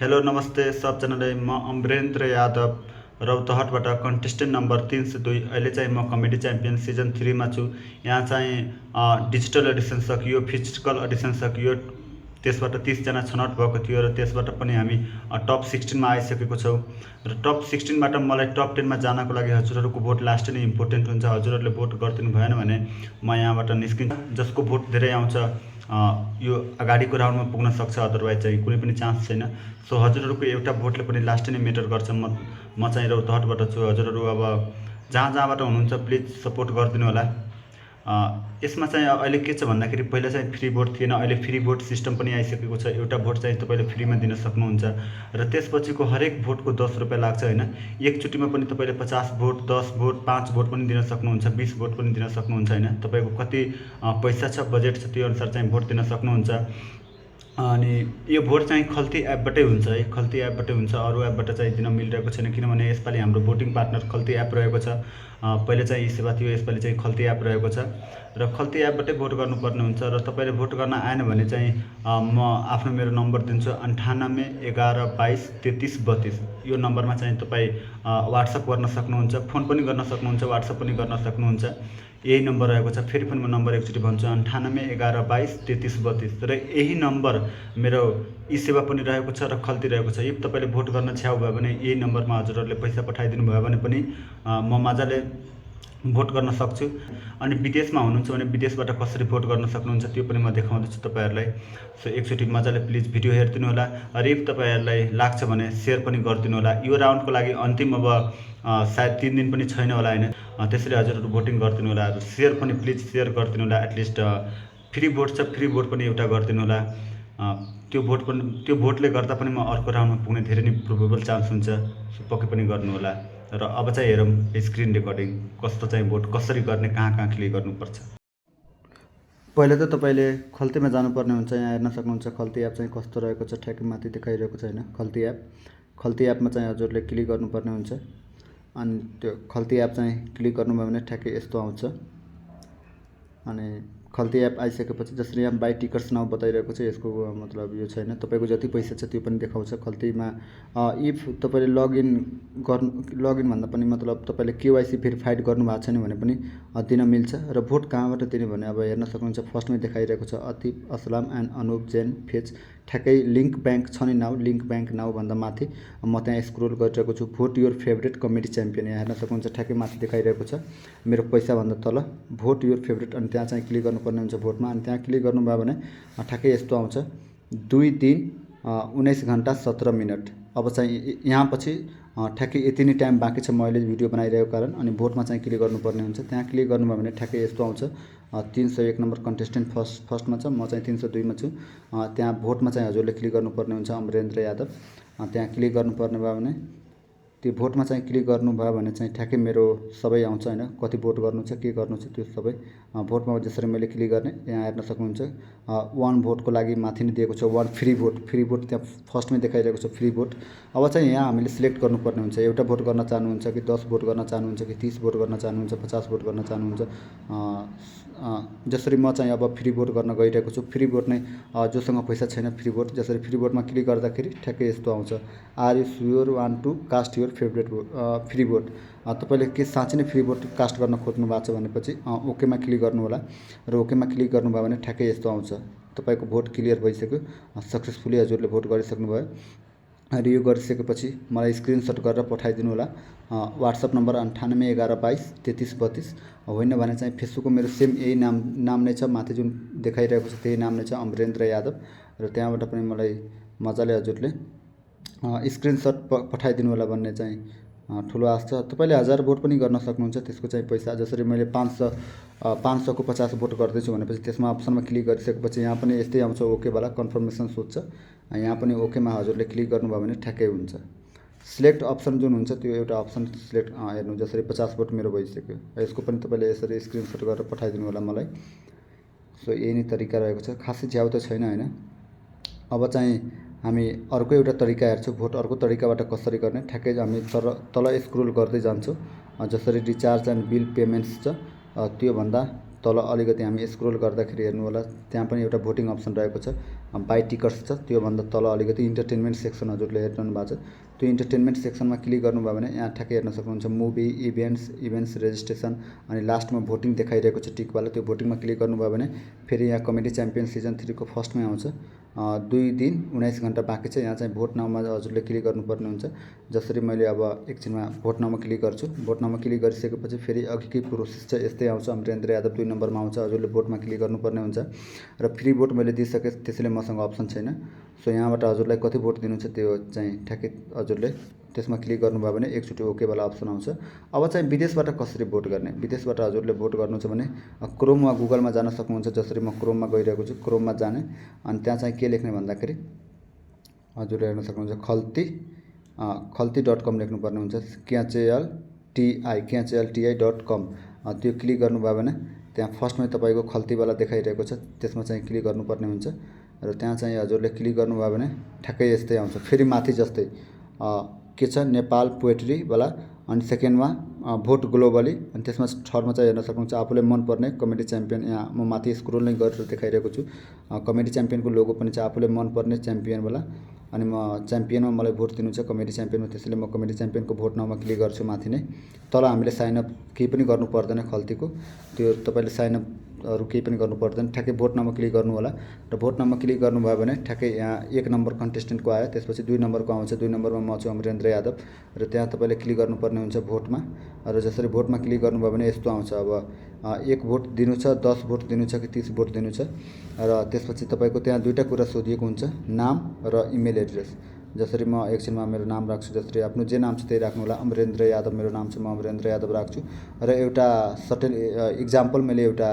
Hello नमस्ते सबजनालाई म Amarendra Yadav रौतहटबाट contestant number 302 अहिले चाहिँ म कमेडी च्याम्पियन सिजन 3 मा छु। यहाँ चाहिँ डिजिटल एडिसन सकियो, फिजिकल एडिसन सकियो, त्यसबाट 30 जना छनौट भएको थियो र त्यसबाट पनि हामी टप 16 मा आइसकेको छौँ र टप 16 बाट मलाई टप 10 मा जानको लागि हजुरहरूको भोट लास्ट नै इम्पोर्टेन्ट हुन्छ। हजुरहरूले भोट गरिदिनु भएन भने म यहाँबाट निस्किन्छु। जसको भोट धेरै आउँछ यो अगाडिको राउन्डमा पुग्न सक्छ, अदरवाइज चाहिँ कुनै पनि चान्स छैन। सो हजुरहरूको एउटा भोटले पनि लास्ट नै मेटर गर्छ। म चाहिँ रौतहटबाट छु। हजुरहरू अब जहाँबाट हुनुहुन्छ प्लिज सपोर्ट गरिदिनु होला। यसमा चाहिँ अहिले के छ भन्दाखेरि पहिला चाहिँ फ्री भोट थिएन, अहिले फ्री भोट सिस्टम पनि आइसकेको छ। एउटा भोट चाहिँ तपाईँले फ्रीमा दिन सक्नुहुन्छ र त्यसपछिको हरेक भोटको 10 रुपियाँ लाग्छ होइन। एकचोटिमा पनि तपाईँले 50 भोट, 10 भोट, 5 भोट पनि दिन सक्नुहुन्छ, 20 भोट पनि दिन सक्नुहुन्छ होइन। तपाईँको कति पैसा छ, बजेट छ, त्यो अनुसार चाहिँ भोट दिन सक्नुहुन्छ। अनि यो भोट चाहिँ खल्ती एपबाटै हुन्छ है, खल्ती एपबाटै हुन्छ। अरू एपबाट चाहिँ दिन मिलिरहेको छैन, किनभने यसपालि हाम्रो भोटिङ पार्टनर खल्ती एप रहेको छ। पहिले चाहिँ ई सेवा थियो, यसपालि चाहिँ खल्ती एप रहेको छ र खल्ती एपबाटै भोट गर्नुपर्ने हुन्छ। र तपाईँले भोट गर्न आएन भने चाहिँ म आफ्नो मेरो नम्बर दिन्छु 98 11 22 33 32। यो नम्बरमा चाहिँ तपाईँ वाट्सएप गर्न सक्नुहुन्छ, फोन पनि गर्न सक्नुहुन्छ, वाट्सएप पनि गर्न सक्नुहुन्छ। यही नम्बर रहेको छ। फेरि पनि म नम्बर एकचोटि भन्छु 98 11 22 33 32 र यही नम्बर मेरो ई सेवा पनि रहेको छ र खल्ती रहेको छ। यदि तपाईँले भोट गर्न छ्याउ भयो भने यही नम्बरमा हजुरहरूले पैसा पठाइदिनु भयो भने पनि म मजाले भोट गर्न सक्छु। अनि विदेशमा हुनुहुन्छ भने विदेशबाट कसरी भोट गर्न सक्नुहुन्छ त्यो पनि म देखाउँदैछु तपाईँहरूलाई। सो एकचोटि मजाले प्लिज भिडियो हेरिदिनु होला र यदि तपाईँहरूलाई लाग्छ भने सेयर पनि गरिदिनु होला। यो राउन्डको लागि अन्तिम अब सायद 3 दिन पनि छैन होला होइन। त्यसैले हजुरहरू भोटिङ गरिदिनु होला, सेयर पनि प्लिज सेयर गरिदिनु होला। एटलिस्ट फ्री भोट छ, फ्री भोट पनि एउटा गरिदिनु होला। त्यो भोटले गर्दा पनि म अर्को राउन्डमा पुग्ने धेरै नै प्रोबेबल चान्स हुन्छ। सो पक्कै पनि गर्नु होला। र अब चाहिँ हेरौँ स्क्रिन रेकर्डिङ कस्तो चाहिँ भोट कसरी गर्ने, कहाँ क्लिक गर्नुपर्छ। पहिले त तपाईँले खल्तीमा जानुपर्ने हुन्छ। यहाँ हेर्न सक्नुहुन्छ खल्ती एप चाहिँ कस्तो रहेको छ, ठ्याक्कै माथि देखाइरहेको छ होइन खल्ती एप। खल्ती एपमा चाहिँ हजुरले क्लिक गर्नुपर्ने हुन्छ। अनि त्यो खल्ती एप चाहिँ क्लिक गर्नुभयो भने ठ्याक्कै यस्तो आउँछ। अनि खल्ती एप आइसकेपछि जसरी यहाँ बाई टिकट्स नाउ बताइरहेको छ, यसको मतलब यो छैन। तपाईँको जति पैसा छ त्यो पनि देखाउँछ खल्तीमा। इफ तपाईँले लगइन भन्दा पनि मतलब तपाईँले केवाइसी भेरिफाइड गर्नुभएको छैन भने पनि दिन मिल्छ। र भोट कहाँबाट दिने भने अब हेर्न सक्नुहुन्छ फर्स्टमै देखाइरहेको छ अतिफ असलाम एन्ड अनुप जैन फेज। ठ्याक्कै लिङ्क ब्याङ्क छ नि नाउ, लिङ्क ब्याङ्क नाउ भन्दा माथि म त्यहाँ स्क्रोल गरिरहेको छु। Vote your favourite comedy champion यहाँ हेर्न सक्नुहुन्छ ठ्याक्कै माथि देखाइरहेको छ मेरो पैसाभन्दा तल भोट योर फेभरेट। अनि त्यहाँ चाहिँ क्लिक गर्नुपर्ने हुन्छ भोटमा। अनि त्यहाँ क्लिक गर्नुभयो भने ठ्याक्कै यस्तो आउँछ 2 दिन 19 घन्टा 17 मिनट। अब चाहिँ यहाँ पछि ठ्याक्कै यति नै टाइम बाँकी छ म अहिले भिडियो बनाइरहेको कारण। अनि भोटमा चाहिँ क्लिक गर्नुपर्ने हुन्छ। त्यहाँ क्लिक गर्नुभयो भने ठ्याक्कै यस्तो आउँछ 301 नम्बर कन्टेस्टेन्ट फर्स्टमा छ, म चाहिँ 302 मा छु। त्यहाँ भोटमा चाहिँ हजुरले क्लिक गर्नुपर्ने हुन्छ अमरेन्द्र यादव। त्यहाँ क्लिक गर्नुपर्ने भयो भने त्यो भोटमा चाहिँ क्लिक गर्नुभयो भने चाहिँ ठ्याक्कै मेरो सबै आउँछ होइन, कति भोट गर्नु छ, के गर्नु छ त्यो सबै। भोटमा जसरी मैले क्लिक गर्ने यहाँ हेर्न सक्नुहुन्छ 1 भोटको लागि माथि नै दिएको छ 1 फ्री भोट। फ्री भोट त्यहाँ फर्स्टमै देखाइरहेको छ फ्री भोट। अब चाहिँ यहाँ हामीले सिलेक्ट गर्नुपर्ने हुन्छ एउटा भोट गर्न चाहनुहुन्छ कि 10 भोट गर्न चाहनुहुन्छ कि 30 भोट गर्न चाहनुहुन्छ, 50 भोट गर्न चाहनुहुन्छ। जसरी म चाहिँ अब फ्री भोट गर्न गइरहेको छु। फ्री भोट नै जोसँग पैसा छैन फ्री भोट, जसरी फ्री भोटमा क्लिक गर्दाखेरि ठ्याक्कै यस्तो आउँछ are you sure want to cast your favourite free vote. तपाईँले के साँच्चै नै फ्री भोट कास्ट गर्न खोज्नु भएको छ भनेपछि ओकेमा क्लिक गर्नु होला। र ओकेमा क्लिक गर्नुभयो भने ठ्याक्कै यस्तो आउँछ तपाईँको भोट क्लियर भइसक्यो, सक्सेसफुली हजुरले भोट गरिसक्नुभयो। र यो गरिसकेपछि मलाई स्क्रिनसट गरेर पठाइदिनु होला वाट्सएप नम्बर 98 11 22 33 32। होइन भने चाहिँ फेसबुकको मेरो सेम यही नाम नै छ, माथि जुन देखाइरहेको छ त्यही नाम नै छ अमरेन्द्र यादव। र त्यहाँबाट पनि मलाई मजाले हजुरले स्क्रिनसट पठाइदिनु होला भन्ने चाहिँ ठुलो आश छ। तपाईँले 1000 भोट पनि गर्न सक्नुहुन्छ, त्यसको चाहिँ पैसा जसरी मैले 500 को 50 भोट गर्दैछु भनेपछि त्यसमा अप्सनमा क्लिक गरिसकेपछि यहाँ पनि यस्तै आउँछ ओकेवाला कन्फर्मेसन सोध्छ। यहाँ पनि ओकेमा हजुरले क्लिक गर्नुभयो भने ठ्याक्कै हुन्छ। सिलेक्ट अप्सन जुन हुन्छ त्यो एउटा अप्सन सिलेक्ट हेर्नु, जसरी 50 भोट मेरो भइसक्यो। यसको पनि तपाईँले यसरी स्क्रिनसट गरेर पठाइदिनु होला मलाई। सो यही नै तरिका रहेको छ, खासै झ्याउ त छैन होइन। अब चाहिँ हामी अर्को एउटा तरिका हेर्छौँ भोट अर्को तरिकाबाट कसरी गर्ने। ठ्याक्कै हामी तल स्क्रोल गर्दै जान्छौँ। जसरी रिचार्ज एन्ड बिल पेमेन्ट्स छ त्योभन्दा तल अलिकति हामी स्क्रोल गर्दाखेरि हेर्नु होला त्यहाँ पनि एउटा भोटिङ अप्सन रहेको छ। बाई टिकट्स छ त्योभन्दा तल अलिकति इन्टरटेनमेन्ट सेक्सन हजुरले हेर्नु भएको छ। त्यो इन्टरटेनमेन्ट सेक्सनमा क्लिक गर्नुभयो भने यहाँ ठ्याक्कै हेर्न सक्नुहुन्छ मुभी, इभेन्ट्स रेजिस्ट्रेसन अनि लास्टमा भोटिङ देखाइरहेको छ टिकवाला, त्यो भोटिङमा क्लिक गर्नुभयो भने फेरि यहाँ कमेडी च्याम्पियन सिजन 3 को फर्स्टमै आउँछ। 2 दिन 19 घन्टा बाँकी छ। यहाँ चाहिँ भोट नाउमा हजुरले क्लिक गर्नुपर्ने हुन्छ। जसरी मैले अब एकछिनमा भोट नाउमा क्लिक गर्छु। भोट नाउमा क्लिक गरिसकेपछि फेरि अघिकै प्रोसेस छ यस्तै आउँछ। अमरेन्द्र यादव 2 नम्बरमा आउँछ। हजुरले भोटमा क्लिक गर्नुपर्ने हुन्छ र फ्री भोट मैले दिइसकेँ, त्यसैले मसँग अप्सन छैन। सो यहाँबाट हजुरलाई कति भोट दिनु छ त्यो चाहिँ ठ्याक्कै हजुरले त्यसमा क्लिक गर्नुभयो भने एकचोटि ओके वाला अप्सन आउँछ। अब चाहिँ विदेशबाट कसरी भोट गर्ने, विदेशबाट हजुरले भोट गर्नु छ भने क्रोम वा गुगलमा जान सक्नुहुन्छ। जसरी म क्रोममा गइरहेको छु, क्रोममा जाने अनि त्यहाँ चाहिँ के लेख्ने भन्दाखेरि हजुरले हेर्न सक्नुहुन्छ खल्ती.com लेख्नुपर्ने हुन्छ। KHLTI.com त्यो क्लिक गर्नुभयो भने त्यहाँ फर्स्टमै तपाईँको खल्तीवाला देखाइरहेको छ, त्यसमा चाहिँ क्लिक गर्नुपर्ने हुन्छ र त्यहाँ चाहिँ हजुरले क्लिक गर्नुभयो भने ठ्याक्कै यस्तै आउँछ। फेरि माथि जस्तै के छ नेपाल पोएट्री वाला अनि सेकेन्डमा भोट ग्लोबली अनि त्यसमा थर्डमा चाहिँ हेर्न सक्नुहुन्छ आफूले मनपर्ने कमेडी च्याम्पियन। यहाँ म माथि स्क्रोल नै गरेर देखाइरहेको छु। कमेडी च्याम्पियनको लोगो पनि छ आफूले मनपर्ने च्याम्पियनवाला अनि म च्याम्पियनमा मलाई भोट दिनु छ कमेडी च्याम्पियनमा, त्यसैले म कमेडी च्याम्पियनको भोट नाउमा क्लिक गर्छु। माथि नै तल हामीले साइनअप केही पनि गर्नु पर्दैन खल्तीको, त्यो तपाईँले साइनअपहरू केही पनि गर्नु पर्दैन। ठ्याक्कै भोट नाउमा क्लिक गर्नु होला र भोट नाउमा क्लिक गर्नुभयो भने ठ्याक्कै यहाँ 1 नम्बर कन्टेस्टेन्टको आयो, त्यसपछि 2 नम्बरको आउँछ। 2 नम्बरमा म छु अमरेन्द्र यादव र त्यहाँ तपाईँले क्लिक गर्नुपर्ने हुन्छ भोटमा र जसरी भोटमा क्लिक गर्नुभयो भने यस्तो आउँछ। अब 1 भोट दिनु छ, 10 भोट दिनु छ कि 30 भोट दिनु छ र त्यसपछि तपाईँको त्यहाँ 2टा कुरा सोधिएको हुन्छ, नाम र इमेल एड्रेस। जसरी म एकछिनमा मेरो नाम राख्छु, जसरी आफ्नो जे नाम छ त्यही राख्नु होला। अमरेन्द्र यादव मेरो नाम छ, म अमरेन्द्र यादव राख्छु र एउटा सटल इक्जाम्पल मैले एउटा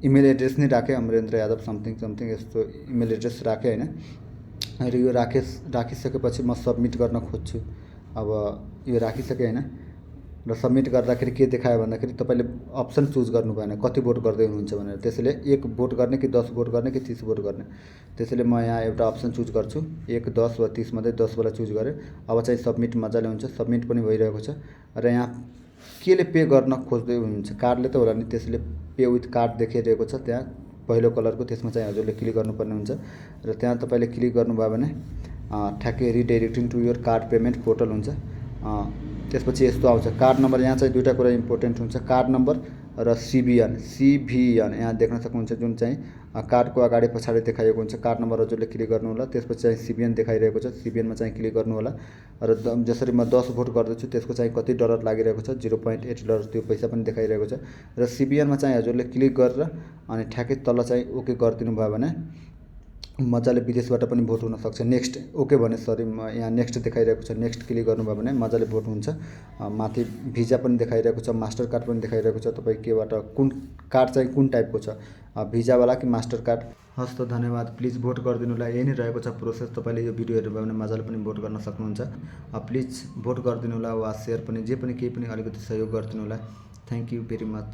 इमेल एड्रेस नै राखेँ, अमरेन्द्र यादव समथिङ यस्तो इमेल एड्रेस राखेँ होइन। र यो राखिसकेपछि म सबमिट गर्न खोज्छु। अब यो राखिसकेँ होइन र सबमिट गर्दाखेरि के देखायो भन्दाखेरि तपाईँले अप्सन चुज गर्नु भएन कति भोट गर्दै हुनुहुन्छ भनेर। त्यसैले 1 भोट गर्ने कि 10 भोट गर्ने कि 30 भोट गर्ने, त्यसैले म यहाँ एउटा अप्सन चुज गर्छु। 1, 10 वा 30 मध्ये 10 वाला चुज गरेँ। अब चाहिँ सबमिट मजाले हुन्छ, सबमिट पनि भइरहेको छ र यहाँ केले पे गर्न खोज्दै हुनुहुन्छ, कार्डले त होला नि, त्यसैले पे विथ कार्ड देखाइरहेको छ त्यहाँ पहिलो कलरको, त्यसमा चाहिँ हजुरले क्लिक गर्नुपर्ने हुन्छ र त्यहाँ तपाईँले क्लिक गर्नुभयो भने ठ्याक्कै redirecting to your card payment portal हुन्छ। त्यसपछि यस्तो आउँछ कार्ड नम्बर। यहाँ चाहिँ 2टा कुरा इम्पोर्टेन्ट हुन्छ, कार्ड नम्बर र CVN यहाँ देख्न सक्नुहुन्छ, जुन चाहिँ कार्डको अगाडि पछाडि देखाइएको हुन्छ। कार्ड नम्बर हजुरले क्लिक गर्नु होला, त्यसपछि चाहिँ CVN देखाइरहेको छ, CVN मा चाहिँ क्लिक गर्नु होला र जसरी म 10 भोट गर्दैछु त्यसको चाहिँ कति डलर लागिरहेको छ, $0.8 त्यो पैसा पनि देखाइरहेको छ र CVN मा चाहिँ हजुरले क्लिक गरेर अनि ठ्याक्कै तल चाहिँ ओके गरिदिनु भयो भने मजाले विदेशबाट पनि भोट हुन सक्छ। नेक्स्ट ओके भने यहाँ नेक्स्ट देखाइरहेको छ, नेक्स्ट क्लिक गर्नुभयो भने मजाले भोट हुन्छ। माथि भिजा पनि देखाइरहेको छ, मास्टर कार्ड पनि देखाइरहेको छ, तपाईँ केबाट कुन कार्ड चाहिँ कुन टाइपको छ, भिजावाला कि मास्टर कार्ड। हस् त धन्यवाद। प्लिज भोट गरिदिनुलाई यही नै रहेको छ प्रोसेस। तपाईँले यो भिडियो हेर्नुभयो भने मजाले पनि भोट गर्न सक्नुहुन्छ। प्लिज भोट गरिदिनु होला वा सेयर पनि जे पनि केही पनि अलिकति सहयोग गरिदिनु होला। Thank you very much.